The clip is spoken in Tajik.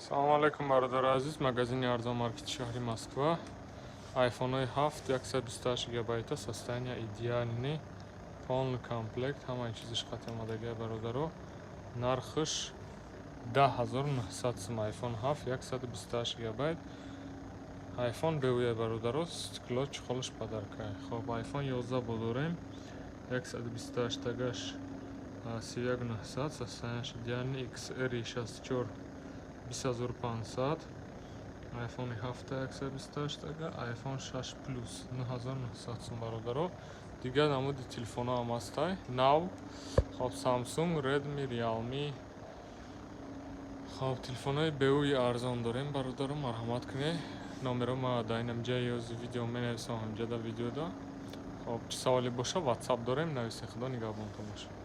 Салому алайкум, бародари азиз. Магазини Арзон Маркети шаҳри Москва. Айфонҳои 7, 128 гигабайта, состояние идеальный, полный комплект, ҳамаи чизиш қати омадагия, бародаро. Нархш 10 900 сум. Айфон 7, 128 гигабайт. Айфон беуя, бародаро, стекло, чехолаш подарка. Хоб, Айфон 11 бо дорем. 128 тагаш 31 900, состояние идеальный, XR 64 20 500, iPhone 7, 128 тага, iPhone 6 Plus 9900 сум, бародаро. Дигар намуди телефонҳо ҳам ҳастай. Нав. Хоб, Samsung, Redmi, Realme. Хоб, телефонҳои беуи арзон дорем, бародаро, марҳамат кунед. Номеро ма дар инамҷа ёзи видео менависам, ҳамҷа дар видеода. Хоб, чӣ саволе боша, WhatsApp дорем, нависед. Худо нигаҳбонтон бошад.